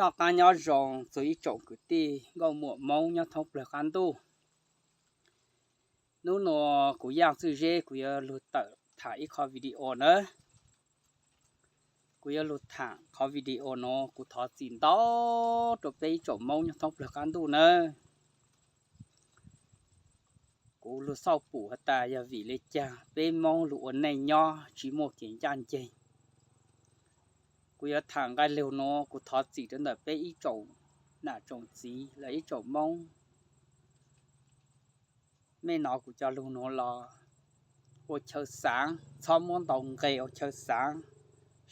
Noj qab nyob zoo txog ib tsoom kwv tij nkauj muam Hmoob nyob thoob plawg qab ntuj. Hnub nuav kuv Yaj Txwj Zeb kuv yuav lug tawm tham ib qho video nawb. Kuv yuav lug tham qhov video nuav kuv thov txim ntau rua peb ib tsoom Hmoob nyob thoob plawg qab ntuj nawb. Kuv lug xauj pum has tas yog vim le caag peb Hmoob lug ua neej nyob tsi muaj kev ncaj nceeg. Kuv yuav tham nqai lug nuav kuv thov txim rua ntawm peb ib tsoom nam tsoom txiv los ib tsoom Hmoob. Mej nov kuv cov lug nuav los ua chaw xaav, txhob muab ntaus nqe ua chaw xaav,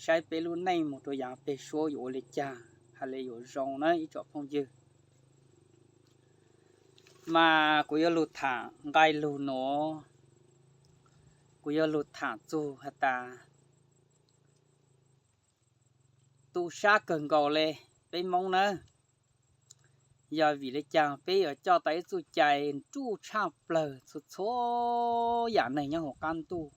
saib peb lub neej moog rua yaav peg suab yuav ua le caag has le yuav zoo nawb ib tsoom phooj ywg. Mas kuv yuav lug tham nqai lug nuav, kuv yuav lug tham txug has tas tu sab kawg nkaus le peb Hmoob nawb. Yog vim le caag peb yuav coj tau ib txuj cai nruj tshaj plawg txhua txhua yaam neeg nyob huv qab ntuj.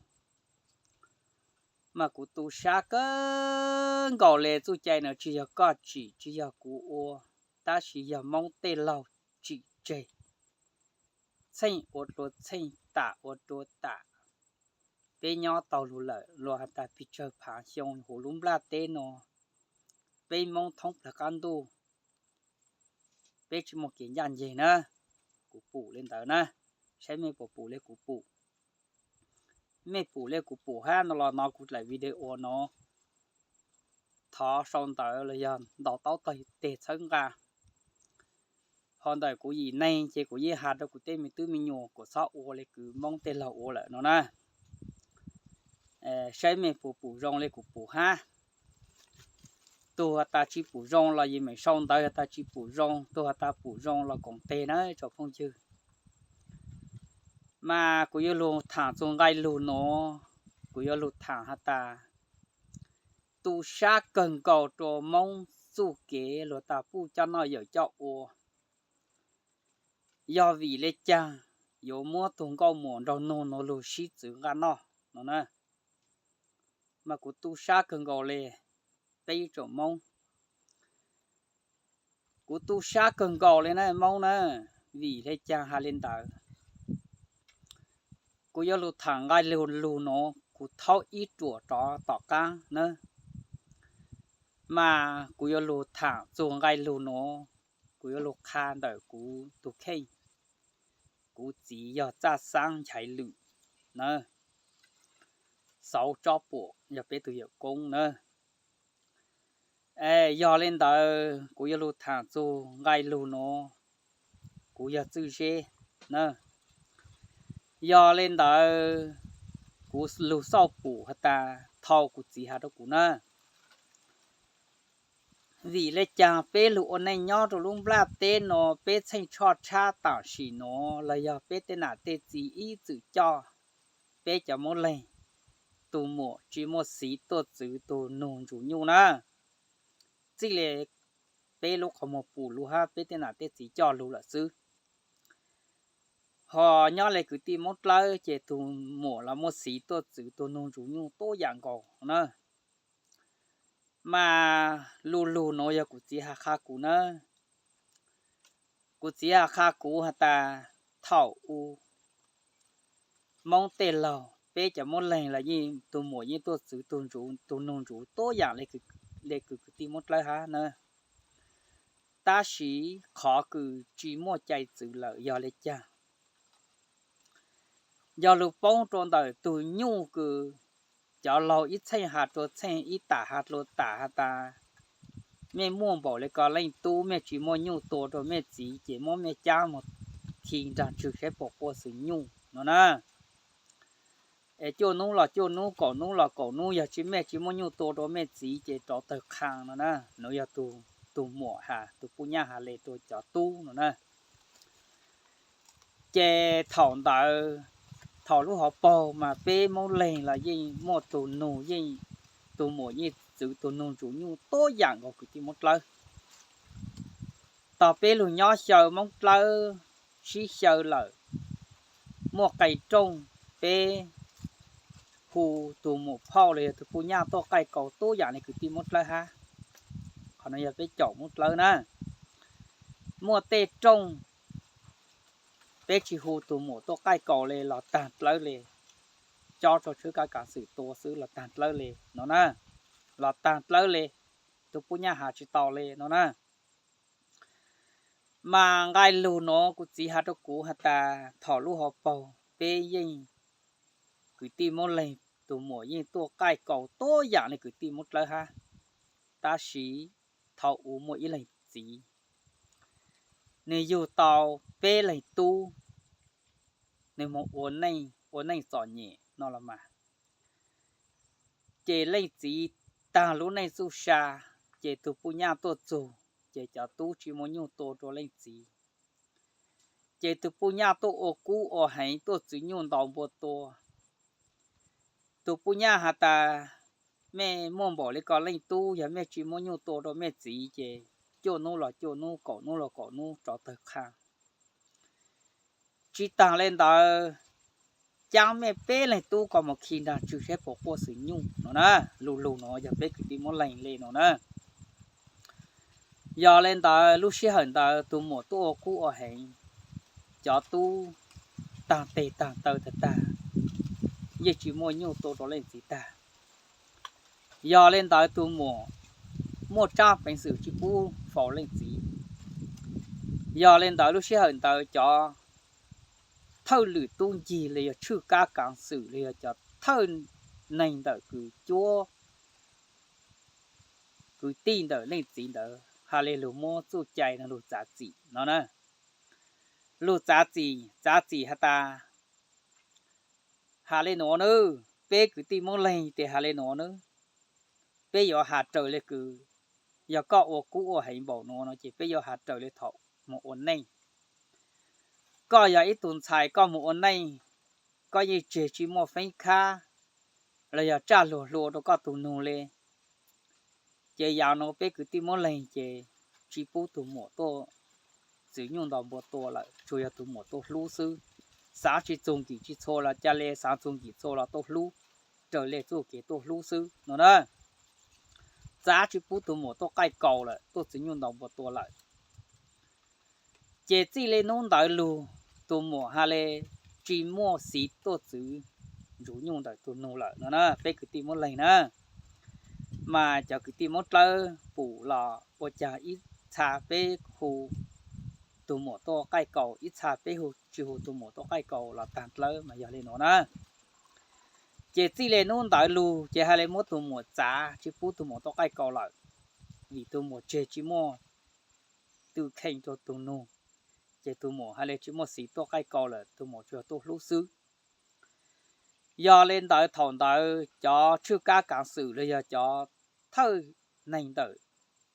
Mas kuv tu sab kawg nkaus le txuj cai nuav tsi yog koj tsim tsi yog kuv ua, tab sis yog Hmoob tej laug tsim tseg. Txheej ua rua txheej, tam ua rua tam. Peb nyob tau lug lawm luag has tas pes tsawg phaav xyoo huv lub nplaj teb nuav, peb Hmoob thoob plawg qab ntuj peb tsi muaj kev ncaj nceeg na. Kuv pum le ntawd na, saib mej puas pum le kuv pum. Mej pum le kuv pum hab no los nov kuv dlaim video nuav, thov sau ntawv los yog ntaus taub teg txhawb nqa. Ho ntawm kuv yim neeg ces kuv yeej has rua kuv tej me tub me nyuam kom txhob ua le kws Hmoob tej laug ua lawm no na. Saib mej puas pum zoo le kuv pum hab. Tug has tas tsi pum zoo los yeej meem sau ntawv has tas tsi pum zoo, tug has tas pum zoo los koom teg na tsoom phooj ywg. Mas kuv yuav lug tham txug nqai lug nuav, kuv yuav lug tham has tas tu sab kawg nkaus rua Hmoob txuj kev luag tas puj coj noj yawm coj ua. Yog vim le caag yuav muab tug nkauj muam nraug nug nuav lug sib txwv nqaj noj no na. Mas kuv tu sab kawg nkaus le peb ib tsoom Hmoob. Kuv tu sab kawg nkaus le na Hmoob na, vim le caag has le ntawd. Kuv yuav lug tham nqai lug lug nuav kuv thaub ib ruam rov tom qaab na. Mas kuv yuav lug tham txug nqai lug nuav, kuv yuav lug qha ntawm kuv tug kheej. Kuv txiv yog Txaj Xaab Nchaiv Lwm na, Xauv Tsob Puam yog peb tug yawm koob na. Yog le ntawd kuv yuav lug tham txug nqai lug nuav, kuv yog Txwj Zeb na. Yog le ntawd kuv lug xauj pum has tas thaus kuv txiv has rua kuv na, vim le caag peb lug ua neej nyob rua lub nplaj teb nuav peb txheej tshoj tshab tam sim nuav los yog peb tej nam tej txiv ib txwm coj peb cov Moob Leeg tug muam tsi muaj xiv tuaj txwv tug nug ntsuj nyuj na. Txij le peb lub qhov muag pum lug hab peb tej nam tej txiv coj lug lawm xwb. Ho nyob le kwv tij Moob Dlawb ces tug muam los muaj xiv tuaj txwv tug nug ntsuj nyuj tuab yam nkaus na. Mas lu lug nuav yog kuv txiv has qha kuv na. Kuv txiv has qha kuv has tas thaum u Moob tej laug peb cov Moob Leeg los yeej tug muam yeej tuaj txwv tug nug ntsuj tuab yam le kws kwv tij Moob Dlawb hab na. Tab sis qhov kws tsi muaj cai txwv lawm yog le caag? Yog lug poob rua ntawm tug nyuj kws cov laug ib txheej has rua txheej ib tam has rua tam has tas mej muaj npaum le ko leej tub mej tsi muaj nyuj tua rua mej txiv ces muab mej cab moog khi nraag tswg saib puas quaj xwm nyuj no na. Es cuaj nub los cuaj nub, kaum nub los kaum nub, yog tsi mej tsi muaj nyuj tua rua mej txiv ces rov tawg qhaa no na. Nuav yog tug muam has, tug puj nyaj has le rua cov tub no na. Ces thaum ntawd, thaum lub hauv paug mas peb Moob Leeg los yeej muaj tug nug, yeej tug muam yeej txwv tug nug ntsuj nyuj tuab yam nkaus kwv tij Moob Dlawb. Tog peb lug nyob xyaw Moob Dlawb sib xyaw lawm, muaj qee rooj peb hu tug muam phauj los yog tug puj nyaj tuaj qaij kaus tuab yam le kwv tij Moob Dlawb hab. Qhov no yog peb caum Moob Dlawb na. Muaj tej rooj peb tsis hu tus muam tuaj qaij kaus li los tag dlawb li, cob rau tshwj kab kav xwm tua xwb los tag dlawb li no na, los tag dlawb li, tus pub nyaj has tsis tau li no na. Mas nqai lug no kuv txiv has rau kuv has tas thaum lub hauv paug peb yeej kwv tij Moob Leeg, tus muam yeej tuaj qaij kaus tuab yaam li kwv tij Moob Dlawb hab, tab sis thaum ub muaj ib leeg txiv, nws yug tau peb leeg tub, nws moog ua neej txom nyem no los mas, ces leej txiv taag lub neej txuj sa, ces tug puj nyaj tuaj txug, ces cov tub tsi muaj nyuj tua rua leej txiv. Ces tug puj nyaj tuaj ua kub ua heev tuaj txwv nyuj ntaus npua tua. Tug puj nyaj has tas, mej muaj npaum li ko leej tub, yog mej tsi muaj nyuj tua rua mej txiv ces cuaj nub los cuaj nub, kaum nub los kaum nub rov tawg qha. Tsi taag le ntawd, caab mej peb leeg tub ko moog khi nraag tswg saib puas quaj xwm nyuj no na. Lug lug no yog peb kwv tij Moob Leeg le no na. Yog le ntawd lub sij hawm ntawd tug muam tuaj ua kub ua heev, cov tub taag teg taag taw tag tag, yeej tsi muaj nyuj tua rua leej txiv tag. Yog le ntawd tug muam muaj tsaab peev xwm tsi pub faus leej txiv. Yog le ntawd lub sij hawm ntawd cov thawj lwm tub ncig los yog tshwj kab kaav xwm los yog cov thawj neeg ntawm kws cuab kwv tij ntawm leej txiv ntawd has le lug muab txuj cai no lug txav txim no na. Lug txav txim, txav txim has tas, has le nuav nawb, peb kwv tij Moob Leeg tes has le nuav nawb, peb yuav has raws le kws, yog koj ua kub ua heev npaum nuav no ces peb yuav has raws le thaum moog ua neej. Koj yog ib tug ntxhais koj moog ua neej, koj yeej tseg tsi muaj feeb khab los yog tsaj luag hlua rua koj tug nug le. Ces yav nuav peb kwv tij Moob Leeg ces tsi pub tug muam tuaj txwv nyuj ntaus npua tua lawm, tsuas yog tug muam tuaj hlub xwb. Xaav tsi txug nkim tsi txhua los ca le, xaav txug nkim txhua los tuaj hlub, raws le txuj kev tuaj hlub xwb no na. Txav tsi pub tug muam tuaj qaij kaus lawm, tuaj txwv nyuj ntaus npua tua lawm. Ces txij le nub ntawd lug, tug muam has le tsi muaj xiv tuaj txwv ntsuv nyuj ntawm tug nug lawm no na, peb kwv tij Moob Leeg na. Mas cov kwv tij Moob Dlawb pum los ua caag ib txha peb hu tug muam tuaj qaij kaus, ib txha peb hu tsi hu tug muam tuaj qaij kaus los taag dlawb mas yog le nuav na. Ces txij le nub ntawd lug ces has le muab tug muam txav tsi pub tug muam tuaj qaij kaus lawm, vim tug muam tseg tsi muaj tw kheej rua tug nug, ces tug muam has le tsi muaj xiv tuaj qaij kaus lawm, tug muam tsuas yog tuaj hlub xwb. Yog le ntawd thaum ntawd cov tshwj kab kaav xwm los yog cov thawj neeg ntawm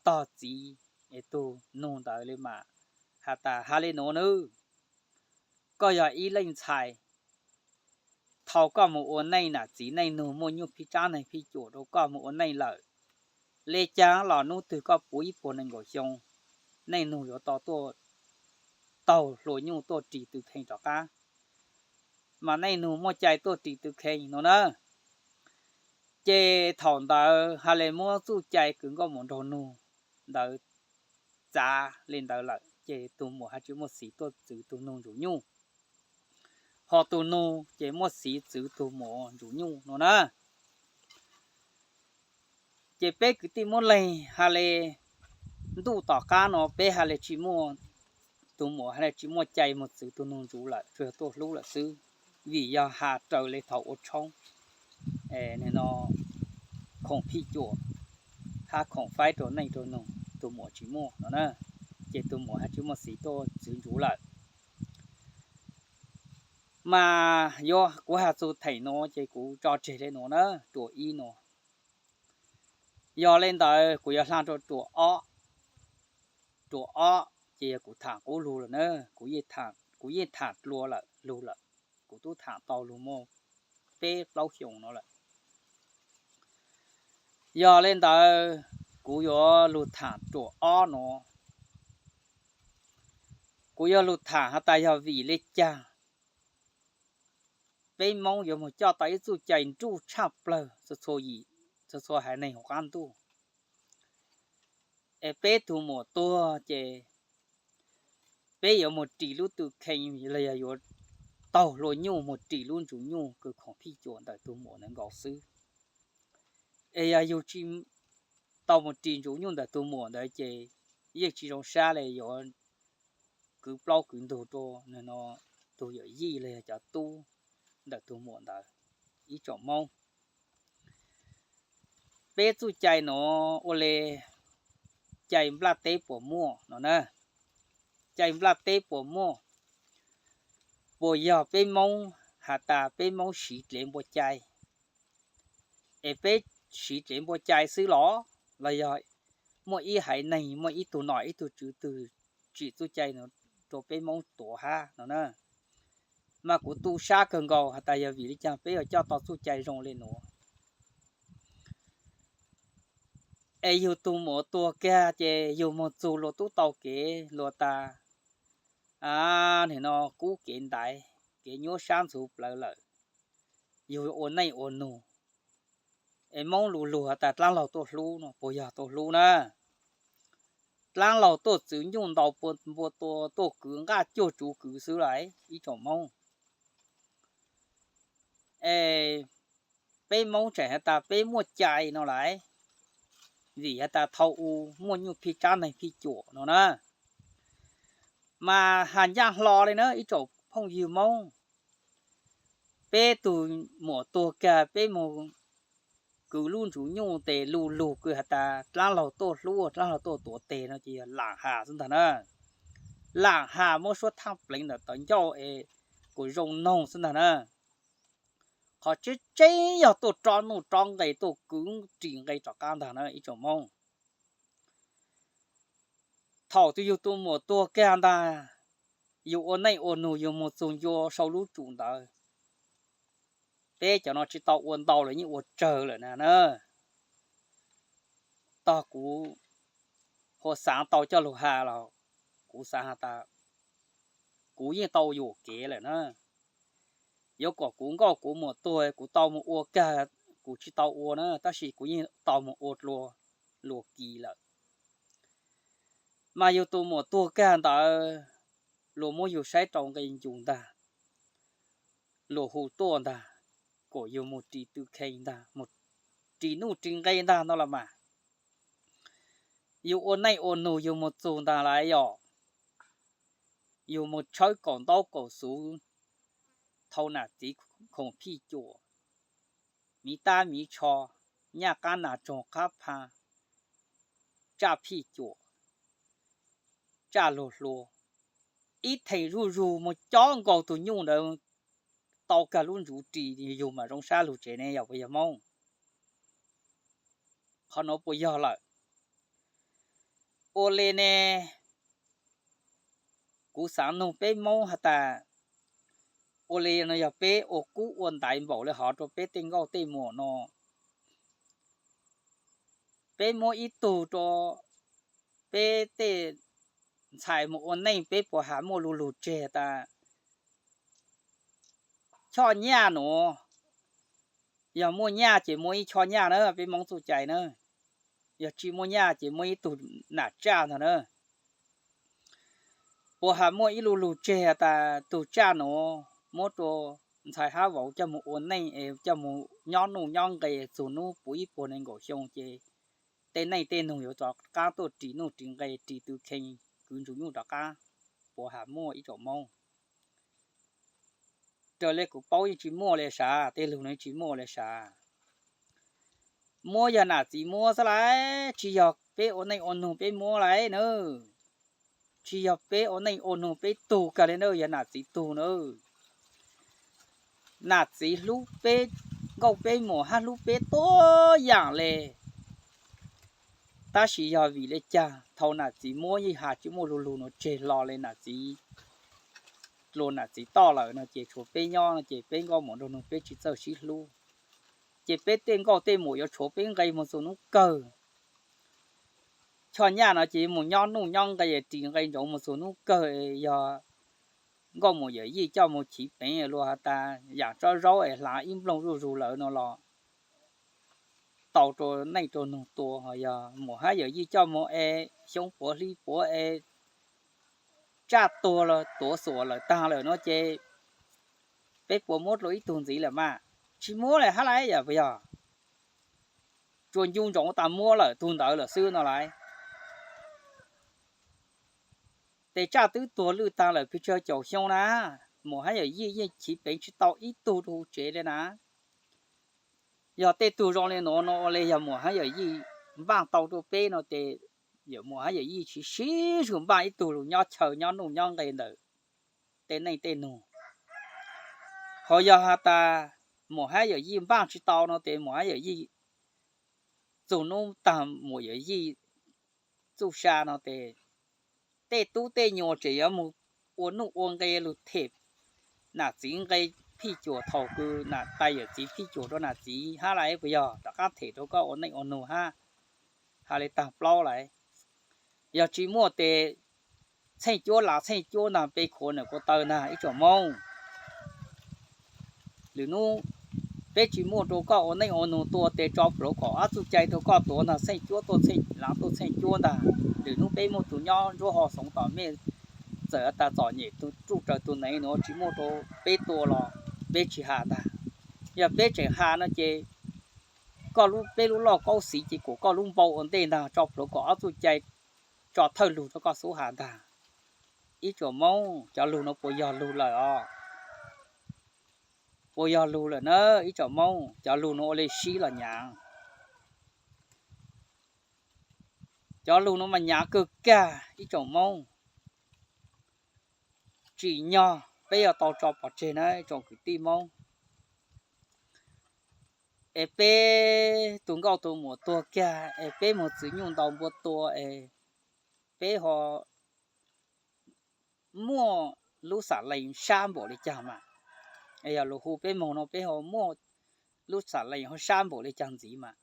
tog txiv es tug nug ntawd le mas has tas, has le nuav nawb, koj yog ib leej ntxhais, thaum koj moog ua neej nam txiv neej nug muaj nyuj phij tsab neeg phij cuam rau koj moog ua neej lawm, le caag los nub twg koj puv ib puas nees nkaum xyoo, neej nug yuav tau tuaj taug hlua nyuj tuaj ris tw kheej rov qab, mas neej nug muaj cai tuaj ris tw kheej no na. Ces thaum ntawd has le muab txuj cai kws nkauj muam nraug nug ntawd txav le ntawd lawm, ces tug muam has tsi muaj xiv tuaj txwv tug nug ntsuv nyuj, ho tug nug ces muaj xiv txwv tug muam ntsuv nyuj no na. Ces peb kwv tij Moob Leeg has le ntuj tom qab no peb has le tsi muaj, tug muam has le tsi muaj cai moog txwv tug nug ntsuv lawm, tsuas yog tuaj hlub lawm xwb, vim yog has raws le thaum ua tshoob, no, khoom phij cuam hab khoom faib rau neej rau nug tug muam tsi muaj no na, ces tug muam has tsi muaj xiv tuaj txwv ntsuv lawm. Mas yuav kuv has txug theem nuav ces kuv tso tseg le nuav na, ruam ib nuav. Yog le ntawd kuv yuav hla rua ruam ob. Ruam ob ces yog kuv tham qub lug lawm na, kuv yeej tham dlua lawm lug lawm, kuv tub tham tau lug muaj peb plaub xyoos no lawm. Yog le ntawd kuv yuav lug tham ruam ob nuav. Kuv yuav lug tham has tas yog vim le caag peb Moob yuav moog coj tau ib txuj cai nruj tshaj plawg txhua txhua haiv neeg huv qab ntuj. Peb tug muam tuag ces peb yuav mus ris lub tw khee los yog yuav taug hlua nyuj mus ris lub ntsuv nyuj kws khoom phij cuam ntawm tug muam ntawd nkaus xwb. Es yog yug tsis tau mus ris ntsuv nyuj ntawm tug muam ntawd ces yeej tsis zoo sab le yuav kwv plaub kwv ntug rua tug yawm yij los yog cov tub ntawm tug muam ntawd. Ib tsoom Moob, peb txuj cai nuav ua le cai nplaj teb puas muaj no na? Cai nplaj teb puas muaj? Puas yog peb Moob has tas peb Moob siv dlev npua cai, es peb siv dlev npua cai xwb los, los yog muaj ib haiv neeg, muaj ib tug nom ib tug tswv twg tsim txuj cai rua peb Moob tuav hab no na? Mas kuv tu sab kawg nkaus has tas yog vim li caag peb yuav coj tau txuj cai zoo le nuav. Es yug tug muam tuag kag ces yug moog txug luag tub tau kev, luag tas, nim no kub kev ntaiv, kev nyuab sab ntxhuv plawv lawm, yug ua neej ua nug. Es Moob lu lug has tas dlaab laug tuaj hlub no, puas yog tuaj hlub na? Dlaab laug tuaj txwv nyuj ntaus npua tua, tuaj kwv nqaj cuag tsuv kwv xwb lawm ib tsoom Moob. Es peb Moob tseem has tas peb muaj cai no lawm, vim has tas thaum u muaj nyuj phij tsab neeg phij cuam no na. Mas has ncaaj hlo le na ib tsoom phooj ywg Moob, peb tug muam tuag kag peb moog kwv lub ntsuv nyuj tes lu lug kws has tas dlaab laug tuaj hlub, dlaab laug tuaj tuav teg no ces yog laam has xwb ntag na. Laam has muab suab thaaj pleev ntawm tawv ncauj es kuas zoo noog xwb ntag na. Qhov tseeb tseeb yog tuaj rov nuj rov nqe, tuaj kwv ris nqe rov qab ntag na ib tsoom Moob. Thaum twg yug tus muam tuag kag ntag, yug ua neej ua nug yug moog txug ncua sau lub tsum ntawd, peb cov no tsis tau ua ntau los yeej ua tsawg lawm na na. Tog kuv hu xaav tau coj lug has los kuv xaav has tas kuv yeej tau yuam kev lawm na. Yuav kom kuv nkauj kuv muam tuag kuv tau moog ua kag, kuv tsis tau ua na, tab sis kuv yeej tau moog ua dlua luas kis lawm. Mas yug tus muam tuag kag ntawd, luas muab yug saib rau nqe ncus ntag, luas hu tuaj ntag, kom yug moog ris tw khee ntag, moog ris nuj ris nqe ntag no los mas. Yug ua neej ua nug yug moog txug ntag lawm yog, yug moog tshawb kaum ntaub kaum xuv, thau nam txiv khoom phij cuam, miv tab miv tsho, nyaj qab nas tsoog qab pha, tsaj phij cuam, tsaj luag hlua, ib theem zuj zug moog cob nkaus tug nyuj ntawd tau kag lub ntsuv ris, yug mam zoo sab lug tsev ne yog puas yog Moob? Qhov nuav puas yog lawm? Ua le ne, kuv xaav nug peb Moob has tas, ua le no yog peb ua kub ua ntaiv npaum le hov rua peb tej nkauj tej muam no, peb muab ib tug rua peb tej ntxhais moog ua neej peb puas has muaj lu lug tseg tas choj nyaj nuav, yog muaj nyaj ces muaj ib choj nyaj na, peb Moob txuj cai na, yog tsis muaj nyaj ces muaj ib tug nam tsaj ntag na. Puas has muaj ib lu lug tseg tas tug tsaj nuav muab rua ntxhais hab vauv coj moog ua neej es coj moog nyob nuj nyob nqe txug nub puv ib puas nees nkaum xyoo ces tej neej tej nug yuav rov qaab tuaj ris nuj ris nqe ris tw khee kwv ntsuj nyuj rov qaab. Puas has muaj ib tsoom Moob? Raws le kuv paub yeej tsis muaj le sav, tej lug no tsis muaj le sav. Muab yog nam txiv muab xwb lawm, tsis yog peb ua neej ua nug peb muab lawm na. Tsis yog peb ua neej ua nug peb tug kag le na, yog nam txiv tug na. Nam txiv hlub peb nkauj peb muam hab hlub peb tuab yaam le. Tab sis yog vim le caag thaum nam txiv muab yeej has tsis muaj lu lug nuav tseg hlo le nam txiv dlua nam txiv toj lawm no ces tshuav peb nyob no ces peb nkauj muam nraug nug peb tsis txawj sib hlub. Ces peb tej nkauj tej muam yuav tshuav peb nqe moog txug nub kawg. Choj nyaj no ces mus nyob nuj nyob nqe ris nqe ntsoov moog txug nub kawg, yog nkauj muam yawm yij coj moog chiv peev luag has tas yaam tsob zaub es hlaav ib nplooj zuj zug lawm no los tau rau neej rau noog tua, ho yog muam hab yawm yij coj moog es xyoo puav hli puav es tsaj tuag los tuav xuam lawm taag lawm no ces peb puas muab dlua ib tug ntxiv lawm mas? Tsis muab le hab laiv, yog puas yog? Tsuas ncu ntsoov tas muab lawm tug ntawd lawm xwb no laiv. Tes tsaj twb tuag lwj taag lawm pes tsawg caum xyoo na, muam hab yawm yij yeej chiv peev tsis tau ib tug rua huv tsev le na. Yog tej tug zoo le nuav no ua le yog muam hab yawm yij npaaj tau rua peb no tes, yog muam hab yawm yij tsis sib zug npaaj ib tug lug nyob chaw nyob nuj nyob nqe ntawm tej neej tej nug. Ho yog has tas muam hab yawm yij npaaj tsis tau no tes muam hab yawm yij txug nub taag muam yawm yij txuj sa no tes, tej tub tej nyuas tseem yuav moog ua nuj ua nqe lug them nam txiv nqe phij cuam thaum kws nam tais yawm txiv phij cuam rua nam txiv hab laiv, puas yog? Rov qaab them rua koj ua neej ua nug hab. Has le taag plaub laiv. Yog tsis muaj tes txheej cuab lav txheej cuab ntaag, pe khuav nwm kua taw ntaag ib tsoom Moob. Lwm nub peb tsis muaj rua koj ua neej ua nug tua tes tso plhuav kaum ob txuj cai rua koj tuav ntaag, txheej cuab tuaj txheej lav tuaj txheej cuab ntaag. Lwm nub peb muaj tug nyob ntsuab ho xoov tom mej, txawm tas txom nyem tug ruj raws tug neev nuav tsis muaj rua peb tua los peb tsis has ntaag. Yog peb tseem has no ces koj lub, peb lub lauj kaub xiv ces kuas koj lub npau ua ntej ntaag, tso plhuav kaum ob txuj cai, tso thawj lug rua koj xub has ntaag. Ib tsoom Moob, cov lug nuav puas yog lug lawm os? Puas yog lug lawm na ib tsoom Moob? Cov lug nuav ua le sib los nyaav. Cov lug nuav mas nyaav kawg kag ib tsoom Moob. Tsim nyog peb yuav tau tso pov tseg na ib tsoom kwv tij Moob. Es peb tug nkauj tug muam tuag kiag es peb moog txwv nyuj ntaus npua tua es peb ho muaj lub xam lees sab npaum le caag mas? Es yog luas hu peb moog no peb ho muaj lub xam lees ho sab npaum le caag ntxiv mas?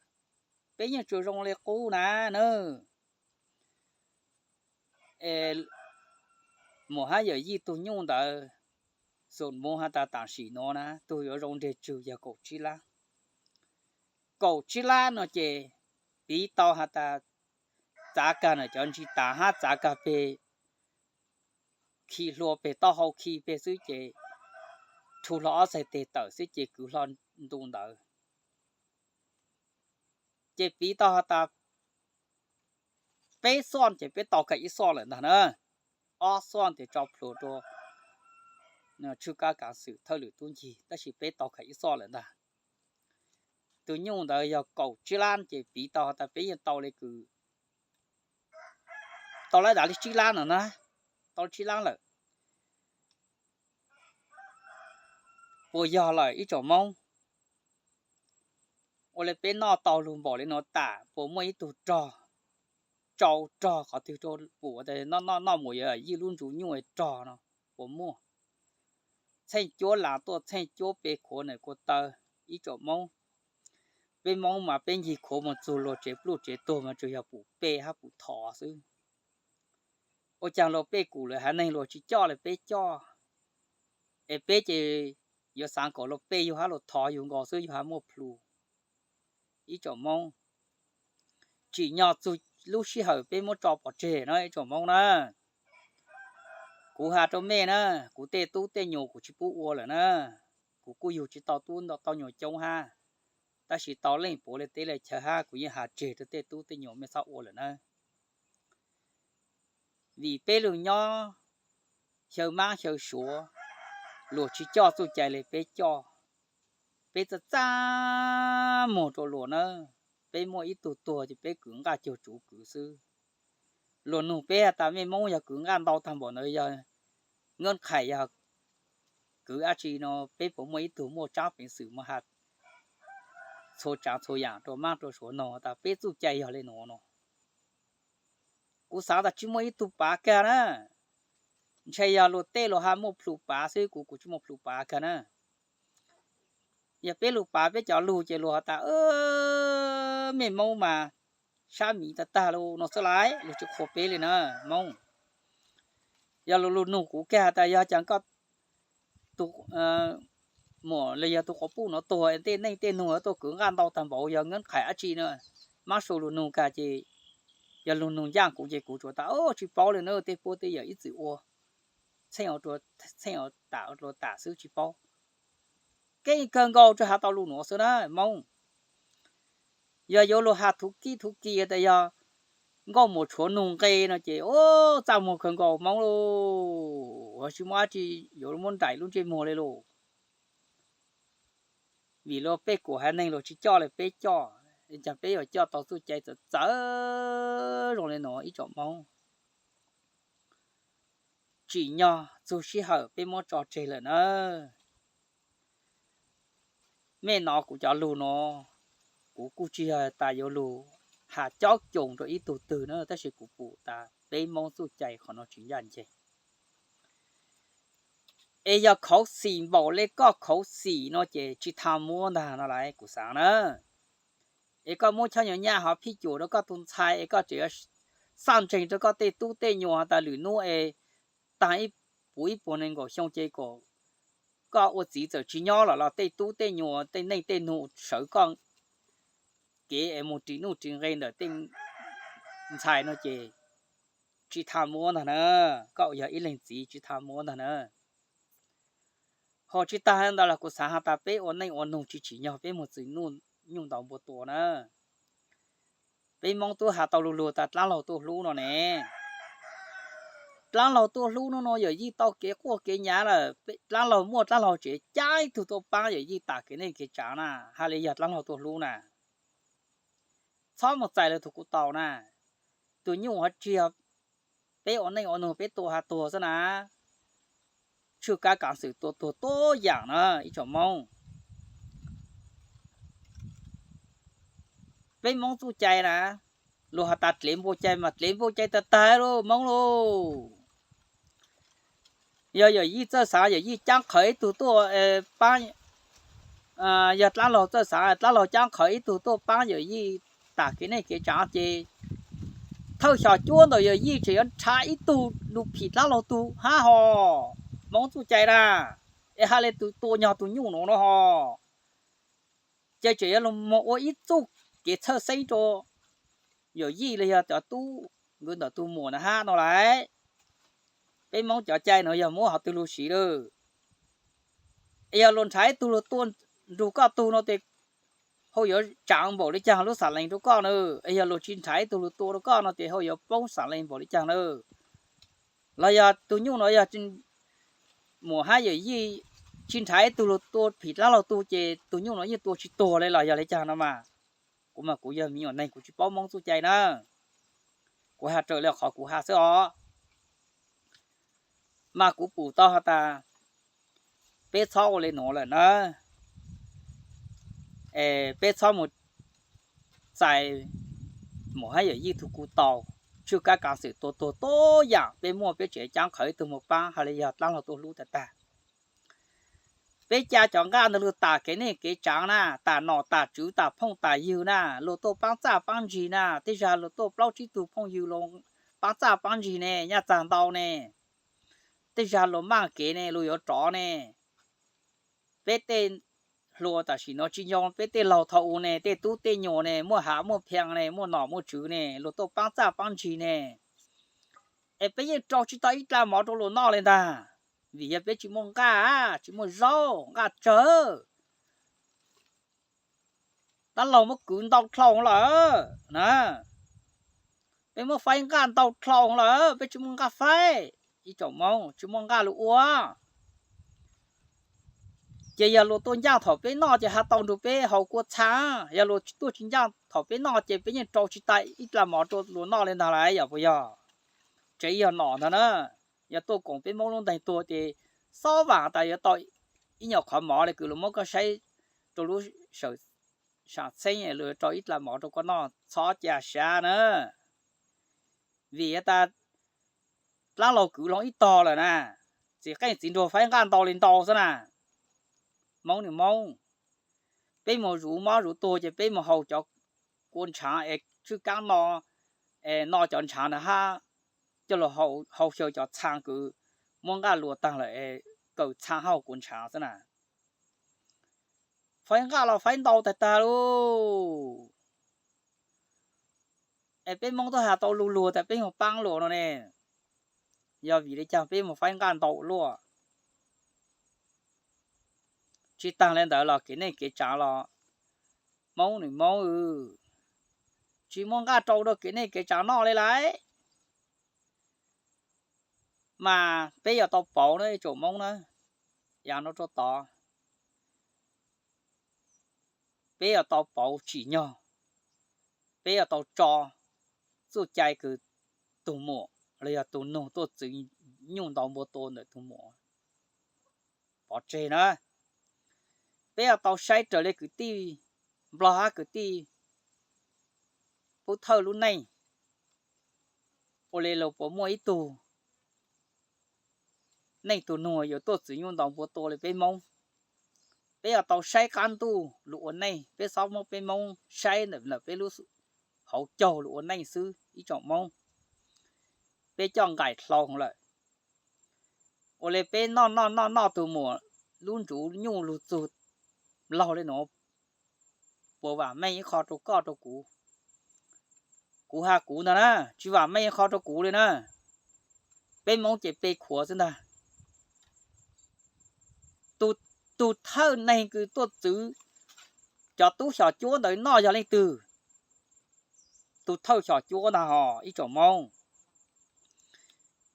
Peb yeej tsuas zoo le qub na na. Es muam hab yawm yij tug nyuj ntawd, xum moov has tas tam sim nuav na tug yuav zoo nreg tswg yog kaum tsib lab. Kaum tsib lab no ces piv tau has tas txav kag na cov ntsis tav hab txav kag peg, khi hlua peg taub hau khi peg xwb ces rhu hlo ob txhais teg tawm xwb ces kwv hlo ntu ntawd. Ces piv tau has tas peb xoj ces peb tau kag ib xoj lawm ntag na. Ob xoj ces tso plhuav rua tshwj kab kav xwm thawj lwm tub ncig tab sis peb tau kag ib xoj lawm ntag. Tus nyuj ntawd yog kaum tsib lab ces piv tau has tas peb yeej tau le kws tau lab dav li tsib lab no na, tau tsib lab lawm. Puas yog lawm ib tsoom Moob? Ua le peb noj tau lug npaum le nuav tas puas muaj ib tug rog, tsau rog qhov twg rua pum tas noj noj noj mus yawm yij lub ntsuj nyuj rog no puas muaj? Txheej cuab lav tuaj txheej cuab pe khuav nwm kua taw ib tsoom Moob. Peb Moob mas peb ncig khuav moog txug luag tsev pluj tsev tuag mas tsuas yog pum pe hab pum thov xwb. Ua caag luag pej kum lawm haiv neeg luag tsis coj le peb coj? Es peb ces yuav xaav kom luag pej yug hab luag thov yug nkaus xwb yug hab muaj plhus. Ib tsoom Moob, tsim nyog txug lub sij hawm peb muab tso pov tseg na ib tsoom Moob na. Kuv has rua mej na, kuv tej tub tej nyuam kuv tsis pub ua lawm na. Kuv kuj yug tsis tau tub tau nyuam coob hab, tab sis tau leej puav le teb le chaw hab kuv yeej has tseg rua tej tub tej nyuam mej txhob ua lawm na. Vim peb lug nyob xyaw maab xyaw suav, luag tsis coj txuj cai le peb coj. Peb txaj txaj muag rua luag na, peb muaj ib tug tuag ces peb kwv nqaj cuag tsuv kwv xwb. Luag nug peb has tas mej Moob yog kwv nqaj ntau tag npaum ntawd yog nqaj qhais yog kwv dab tsi no, peb puas muaj ib tug muaj tsaab peev xwm muaj has txhua tsaav txhua yaam rua maab rua suav noog tas peb txuj cai yog le nuav no. Kuv xaav tas tsis muaj ib tug pav kag na, ntshe yog luag tej luag has muaj plhus pav xwb, kuv kuv tsis muaj plhus pav kag na. Yog peb lug pav peb cov lug ces luag has tas mej Moob mas sab miv tag tag lug no xwb laiv, luag tsis qhuas peb le na Moob. Yog luag lug nug kuv kag has tas yog caag koj tug muam los yog tus quas puj no tuag tej neej tej nug tuaj kwv nqaj ntau tag npaum yog nqaj qhais dab tsi na. Mab su lug nug kag ces yog lug nug ncaj kuv ces kuv tsuas tas tsis paub li na, tej puab tej yawm ib txwm ua, txheej ua tas ua tas xwb tsis paub. Keej kawg nkaus tsuas has tau lug nuav xwb na Moob. Yog yuav lug has thuv kib thuv ki tas yog nkauj muam tshuav nug nqe no ces txaj muag kawg nkaus Moob lauj, tsis muaj dab tsi yuav muab nraim lub ntsej muag li lauj. Vim luag pej kum haiv neeg luag tsis coj li peb coj, cas peb yuav coj tau txuj cai txawv txawv zoo li no ib tsoom Moob. Tsim nyog txug sij hawm peb muab tso tseg lawm na. Mej nov kuv cov lug no, kuv kuj tsis yog tas yuav lug has cob coos rau ib tug twg na, tab sis kuv pum tas peb Moob txuj cai qhov no tsis ncaj ncees. Es yog khauv xim npaum le koj khauv xim no ces tsis tha muab ntag no lawm kuv xaav na. Es koj muab choj nyuag nyaj ho phij cuam rau koj tus ntxhais es koj tseem yuav xaj ntseeg rau koj tej tub tej nyuam tas lwm hnub es taag ib puas nees nkaum xyoo ces kom koj ua txiv txawm tsis nyob lawm los tej tub tej nyuam tej neej tej nug sawv koj kev es mus ris nuj ris nqe ntawm tej ntxhais no ces tsis tha muab ntag na. Koj yog ib leeg txiv tsis tha muab ntag na. Ho tsis tas ntawd los kuv xaav has tas peb ua neej ua nug tsis tsim nyog peb mus txwm nuj nyuj ntaus npua tua na. Peb Moob tub has tau lug lug tas dlaab laug tuaj hlub no ne. Dlaab laug tuaj hlub no no yawm yij tau kev quaj kev nyav lawm, dlaab laug muaj dlaab laug tsev caab ib tug tuaj paab yawm yij tas kev neej kev tsaav na, hais li yog dlaab laug tuaj hlub na. Txhob mus txais lawv tug kuv tau na. Tug nyuj hov tsis yog peb ua neej ua nug peb tua has tuag xwb na. Tshwj kab kaav xwm tua tuag tuab yaam na ib tsoom Moob. Peb Moob txuj cai na, luag has tas dlev npua cai mas dlev npua cai tag tag lauj Moob lauj. Yog yawm yij txawj xaav yawm yij caab qhawv ib tug tuaj paab, yog dlaab laug txawj xaav dlaab laug caab qhawv ib tug tuaj paab yawm yij tas kev neej kev tsaav ces thawj xyom cuab ntawm yawm yij tseem yuav nrhav ib tug lug phim dlaab laug tug hab hos. Moob txuj cai na, es hais li tus tua nyog tus nyuj nuav no hos. Ces tseem yuav lug moog ua ib txuj kev txhawj xeeb rua yawm yij los yog cov tub nkawd ntawm tug muam na hab no lawm. Peb Moob cov cai no yog muab hov twg lug siv lawm. Es yog luag nrhav ib tug lug tua nrug koj tug no ces hau yuav tsaav npaum li caag lub xam lees rua koj na. Es yog luag tsis nrhav ib tug lug tua rua koj no ces hau yuav poob xam lees npaum li caag na. Los yog tug nyuj no yog muam hab yawm yij tsis nrhav ib tug lug tua phim dlaab laug tug ces tug nyuj no yeej tua tsis tuag li los yog li caag no mas. Kuv mas kuv yog me nyuam neeg kuv tsis paub Moob txuj cai na. Kuv has raws li qhov kuv has xwb os. Mas kuv pum tau has tas peb txhob ua li nuav lawm na. Peb txhob mus txais muam hab yawm yij tug kuv tau, tshwj kab kaav xwm tua tuag tuab yaam peb muaj peb tseem caab qhawv ib tug mus paab hais li yog dlaab laug tuaj hlub tag tag. Peb ca cov nqaj ntawd lug tas kev neej kev tsaav na, tas nom tas tswv tas phooj tas ywg na, luag tuaj paab txaj paab ntsig na, tej zag luag tuaj plaub tsib tug phooj ywg paab txaj paab ntsig ne, nyaj txag ntau ne, tej zag luag maj kev ne, luag yuav rov ne. Peb tej hluas tam sim no tsis nco peb tej laug thaum ub ne, tej tub tej nyuam ne, muaj hav muaj phiaj ne, muaj nom muaj tswv ne, luag tuaj paab txaj paab ntsig ne. Es peb yeej rau tsis tau ib dlaab mov rau luag noj li ntag, vim yog peb tsis muaj nqaj, tsis muaj zaub, nqaj tsawg. Dab laug muab kwv ntau dlhau lawm na, peb muab faib nqaj ntau dlhau lawm, peb tsis muaj nqaj faib, ib tsoom Moob tsis muaj nqaj lug ua. Ces yog luag tuaj ncaaj thaum peb noj ces has tau nrug peb haus kua txha, yog luag tuaj tsis ncaaj thaum peb noj ces peb yeej rau tsis tau ib dlaab mov rau luag noj li ntag lauj, yog puas yog? Tseem yog nom ntag na, yog tuaj koom peb Moob lub ntees tuag ces xob vam tas yuav tau ib nyuag qhov mov li kws luag muab koj saib rau lub sam txheeb, luag yuav rau ib dlaab mov rau koj noj, txhob ca sab na. Vim tas dlaab laug kwv loo ib tog lawm na, txiv qeej txiv nruas faib nqaj ntau li ntau xwb na. Moob nws Moob, peb mus zuv mob zuv tuag ces peb mus haus cov kua ntshaav es tswj kaab no, es no cov ntshaav ntawd hab coj lug hau xyaw cov txhaa kws muab nqaj lua taag lawm es kaw txhaa hau kua ntshaav xwb na. faib nqaj los faib ntau tag tag lauj. Es peb Hmoob tuaj has tau lug luag tas peb mus paab luas no ne, yog vim le caag peb mus faib nqaj ntau luaj? Tsi taag le ntawd los kev neej kev tsaav los Hmoob nwg Hmoob, tsi muaj nqaj rau rua kev neej kev tsaav noj le lauj. Mas peb yuav tau pauv na ib tsoom Hmoob na, yog nub rua tod peb yuav tau pauv tsim nyog, peb yuav tau tso txuj cai kws tug muam los yog tug nug tuaj txwv nyuj ntau npua tua ntawm tug muam pov tseg na. Peb yuav tau saib raws le kwv tij Nplog hab kwv tij Pub Thawj lub neej, ua le luag puas muaj ib tug neej tug nug yuav tuaj txwv nyuj ntau npua tua le peb Hmoob. Peb yuav tau saib qab ntuj lug ua neej, peb xob muab peb Hmoob saib ntawm peb lub hauv caug lug ua neej xwb ib tsoom Hmoob. Peb coj nqaim dlhau lawm, ua le peb noj noj noj noj tug muam lub ntsuv nyuj lug txug laug le nuav, puas vam meej ib qho rua koj rua kuv? Kuv has kuv ntag na, tsi vam meej ib qho rua kuv le na. Peb Hmoob ces pe khuav xwb ntag. Tug thawj neeg kws tuaj txwv cov tub xyom cuab ntawd noj yog leej twg? Tug thawj xyom cuab ntag hos ib tsoom Hmoob.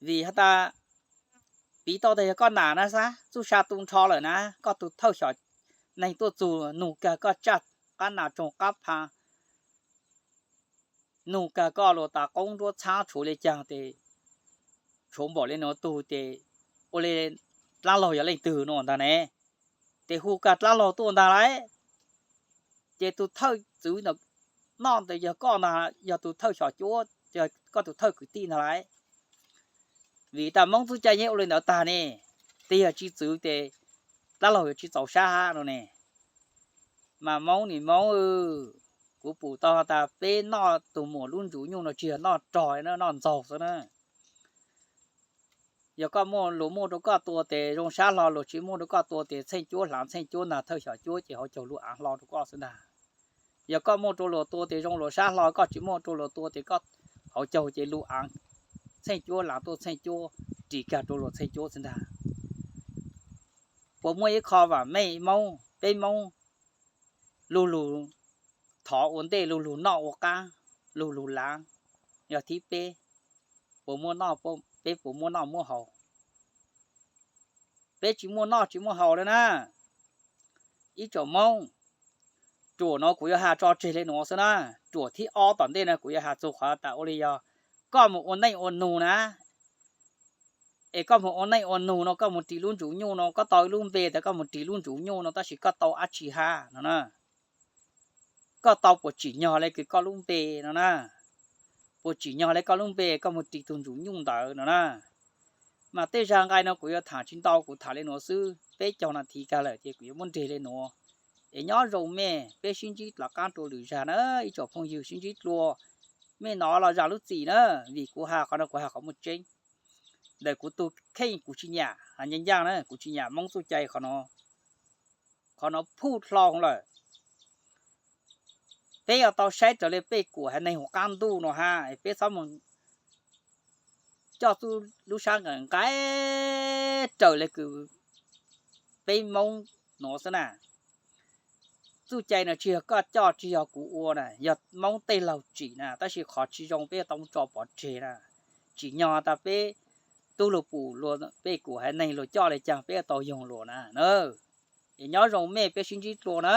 Vim has tas piv tau tas yog koj nam na, xab txuj sa tu nrho lawm na, koj tug thawj xyom neeg tuaj txug nug kag koj tsaj qab nas tsoog qab pha, nug kag koj luas tas qoob nruab txhaab tshuav le caag tes, tshuav npaum le nuav tug tes, ua le dlaab laug yog leej twg nuav ntag ne? Tes hu kag dlaab laug tuaj ntag lauj. Ces tug thawj txwv ntawm noj tes yog koj ntag, yog tug thawj xyom cuab, yog koj tug thawj kwv tij ntag lauj. Vim tas Moob txuj cai yeej ua le ntawd tag ne, tes yog tsi txwv tes dlaab laug yuav tsi txaus sab hab no ne. Mas Moob nim Moob, kuv pum tau tas peb noj tug muam lub ntsuv nyuj no tsi yog noj rog, noj ntxaug xwb na. Yog koj muaj luas muaj rau koj tua tes zoo sab hlo, luas tsi muaj rau koj tua tes txheej cuab hlaav txheej cuab ntag, thawj xyom cuab ces hauv caug lub aav hlo rau koj xwb ntag. Yog koj muaj rau luas tua tes zoo luas sab hlo, koj tsi muaj rau luas tua tes koj hauv caug ces lub aav txheej cuab hlaav tuaj txheej cuab ris kag rau luas txheej cuab xwb ntag. Puas muaj ib qho vam meej Moob, peb Moob lug lug thov ua ntej, lug lug noj ua qaab, lug lug laav, yog thib peb, puas muaj noj, peb puas muaj noj muab haus? Peb tsi muaj noj tsi muaj haus le na. Ib tsoom Moob, ruam no kuv yuav has tso tseg le nuav xwb na. Ruam thib ob tom ntej no kuv yuav has txug qhov tas ua le yog koj mus ua neej ua nug na, es koj mus ua neej ua nug no koj mus ris lub ntsuv nyuj no, koj tau ib lub npe tas koj mus ris lub ntsuv nyuj no tab sis koj tau dab tsi hab no na? Koj tau puas tsim nyog le kws koj lub npe no na? Puas tsim nyog le koj lub npe koj mus ris tug ntsuv nyuj ntawd no na? Mas tej zag nqai no kuv yuav tham tsi ntau, kuv tham le nuav xwb, peb caug nas this kag lawm ces kuv yuav muab nres le nuav. Es nyob zoo mej, peb sib ntsib dlov qaab rua lwm zag na ib tsoom phooj ywg, sib ntsib dlua. Mej nov los zam lub txim na, vim kuv has qhov no kuv has qhov muaj tseeb. Ntawm kuv tug kheej kuv tsi nyam, has ncaaj ncaaj na kuv tsi nyam Moob txuj cai qhov no, qhov no phuj hlo lawm. Peb yuav tau saib raws le pej kuam haiv neeg huv qaab ntuj no hab, peb xob mus coj txuj lub sab nqaim nqaim raws le kws peb Moob nuav xwb na. Txuj cai no tsi yog koj coj tsi yog kuv ua na, yog Moob tej laug tsim na, tab sis qhov tsi zoo peb yuav tau muab tso pov tseg na. Tsim nyog tas peb tub lug pum luas, pej kuam haiv neeg luas coj le caag peb yuav tau yoog luas na. Es nyob zoo mej, peb sib ntsib dlua na.